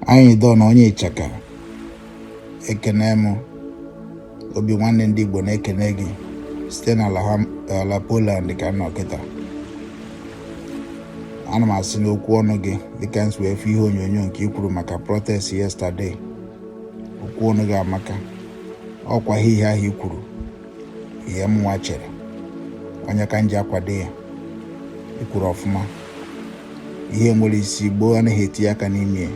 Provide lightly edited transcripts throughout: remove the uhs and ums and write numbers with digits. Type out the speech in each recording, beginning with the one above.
Anyị dọ na onye ịchaka ekene m. Obi nwanne ndị Igbo na-ekene gị site n'ala ala Poland ka m nọ kịta. Ana m asị n'okwu ọnụ gị, dịka m si wee fụ ihe onyonyo nke i kwuru maka protest yesterday, okwu ọnụ gị amaka. Ọkwa ihe ahụ i kwuru, ihe m nwa chere onye ka m ji akwado ya. I kwuru ọfụma. Ihe nwere isi gboo anaghị etinye aka n'ime ya.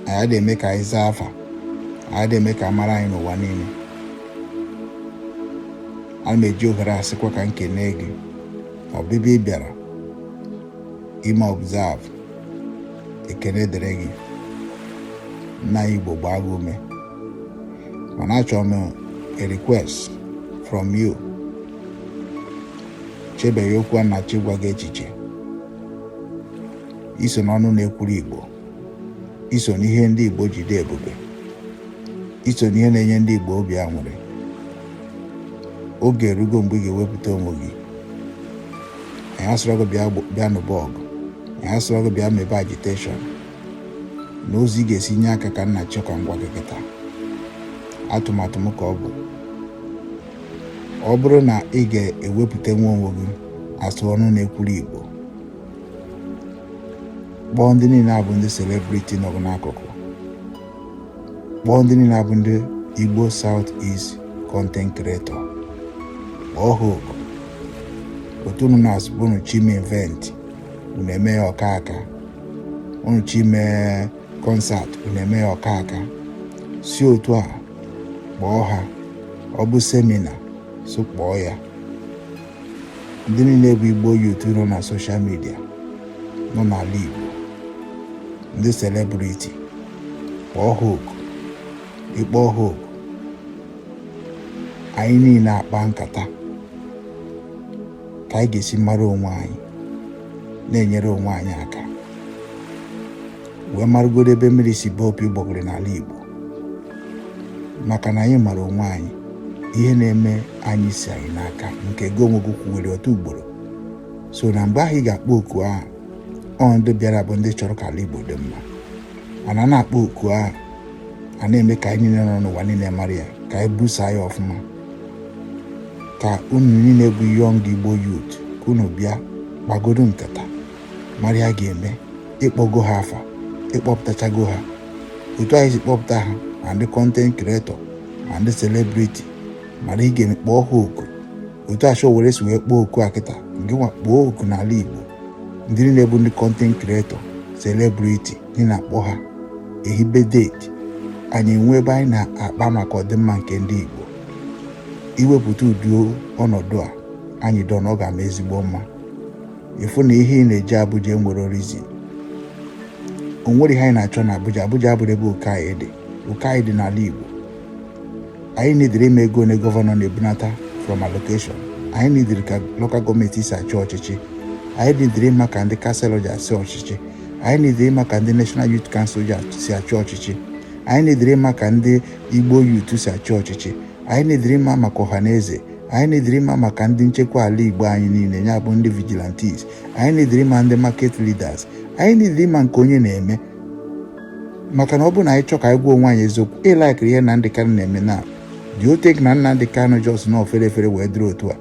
Anyị adịghị eme ka anyị zaa afa, anyị adịghị eme ka a mara anyị n'ụwa niile. Ana m eji ohere a sịkwa ka m kenee gị ọbịbịa ị bịara ime observe. Ekene dịrị gị, nna anyị. Igbo gbaa gị ume. Mana achọrọ m a request from you. Chebeghị okwu a na-achọ ịgwa gị echiche. Iso n'ọnụ na-ekwuru Igbo, iso n'ihe ndị Igbo jide ebube, iso n'ihe na-enye ndị Igbo obi aṅụrị. Oge erugo mgbe ị ga-ewepụta onwe gị. Anyị asịrọ gị bịa nụba ọgụ, anyị asịrọ gị bịa mebe agitation. Na ụzọ ị ga-esi nye aka ka nna chọ ka m gwa gị kịta. Atụmatụ m ka ọ bụ, ọ bụrụ na ị ga-ewepụta nwa onwe gị asụ ọnụ na-ekwuru Igbo, kpọọ ndị niile abụ ndị celebrity nọ n'akụkụ, kpọọ ndị niile abụ ndị Igbo South East content creator, kpọọ ha oku. Otu unu na-asụ bụ unu chime event, unu eme ya ọka aka. Unu chime concert, unu eme ya ọka aka. Si otu a kpọọ ha. Ọ bụ seminar, so kpọọ ya. Ndị niile bụ Igbo youth nọ na social media, nọ n'ala Igbo, ndị celebrity, kpọọ ha oku. Ịkpọọ ha oku, anyị niile akpa nkata ka anyị ga-esi mara onwe anyị, na-enyere onwe anyị aka, wee marụgodo ebe mmiri si baa opi ụgbọgụrụ n'ala Igbo. Maka na anyị mara onwe anyị, ihe na-eme anyị si anyị n'aka. Nke gị onwe gị kwuwere otu ugboro so na mgbe ahụ ị ga-akpọ oku ahụ, ọ ndị bịara bụ ndị chọrọ ka ala Igbo dị mma. Mana a na-akpọ oku ahụ, a na-eme ka anyị niile nọ n'ụwa niile mara ya, ka anyị busaa ya ọfụma, ka unu niile bụ young Igbo youth, ka unu bịa gbagodo nkata mara ya ga-eme. Ịkpọgo ha afa, ịkpọpụtachago ha otu anyị si kpọpụta ha, ma ndị content creator, ma ndị celebrity, mara ị ga-eme. Kpọọ ha oku otu achọ were si wee kpọọ oku a kịta. Nke nwa kpọọ oku n'ala Igbo, ndị niile bụ ndị content creator, celebrity, ndị na-akpọ ha, ehibe date, anyị enwe ebe anyị na-akpa maka ọdịmma nke ndị Igbo. Iwepụta ụdị ọnọdụ a anyị dọ na ọ ga-ama ezigbo mma. Ịfụ na ihe ị na-eje Abuja enwere reason. O nwere ihe anyị na-achọ na Abuja. Abuja abụrụ ebe oke anyị dị. Oke anyị dị n'ala Igbo. Anyị nidiri ime ego one governor na-ebunata from allocation. Anyị nidiri ka local government si achị ọchịchị. Anyị nidiri ịma ka ndị councillor ji asị ọchịchị. Anyị nidiri ịma ka ndị National Youth Council ji si achị ọchịchị. Anyị nidiri ịma ka ndị Igbo youth si achị ọchịchị. Anyị nidiri ịma maka ọha na eze. Anyị nidiri ịma maka ndị nchekwa ala Igbo anyị niile, ya bụ ndị vigilantes. Anyị nidiri ịma ndị market leaders. Anyị nidiri ịma nke onye na-eme. Maka na ọ bụrụ na anyị chọọ ka anyị gwa onwe anyị eziokwu, ịlakịrị ihe Nnamdị Kanụ na-eme na dị otek na Nnamdị Kanụ just na ofere efere wee dịrị otu a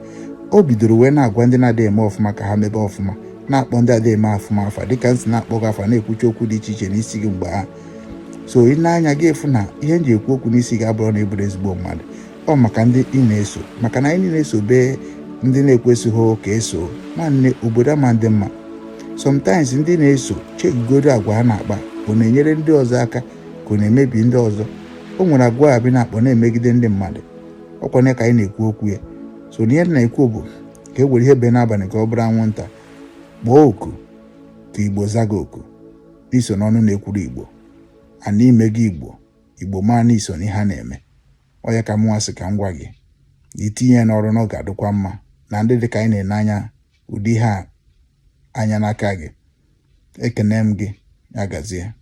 o bidoro wee na-agwa ndị na-adịghị eme ọfụma ka ha mebe ọfụma, na-akpọ ndị adịghị eme ọfụma afa, dịka nsị na-akpọ gị afa, na-ekwuchi okwu dị iche iche n'isi gị mgbe ahụ. So ị na-anya gị efu na ihe m ji ekwu okwu n'isi gị abụrụ na ị bụrụ ezigbo mmadụ, ọ maka ndị ị na-eso. Maka na anyị niile eso bee ndị na-ekwesịghị ka eso. Nwanne, obodo ama ndị mma. Sometimes ndị na-eso chekugoro agwa ha na-akpa, ọ na-enyere ndị ọzọ aka ka ọ na-emebi ndị ọzọ. O nwere agwa a bi na-akpọ na-emegide ndị mmadụ. Ọkwana ka anyị na-ekwu okwu ya. So na ihe na-ekwu bụ ka e were ihe bee n'abalị ka ọ bụrụ anwụnta. Kpọọ oku ka Igbo zaga oku. Iso n'ọnụ na-ekwuru Igbo a na ime gị Igbo, Igbo maa na iso n'ihe a na-eme. Ọ ya ka mụnwa sị ka m gwa gị na itinye ya n'ọrụ na ọ ga-adịkwa mma na ndị dị ka anyị na-ene anya ụdị ihe a anya n'aka gị. Ekene m gị, ya gazie.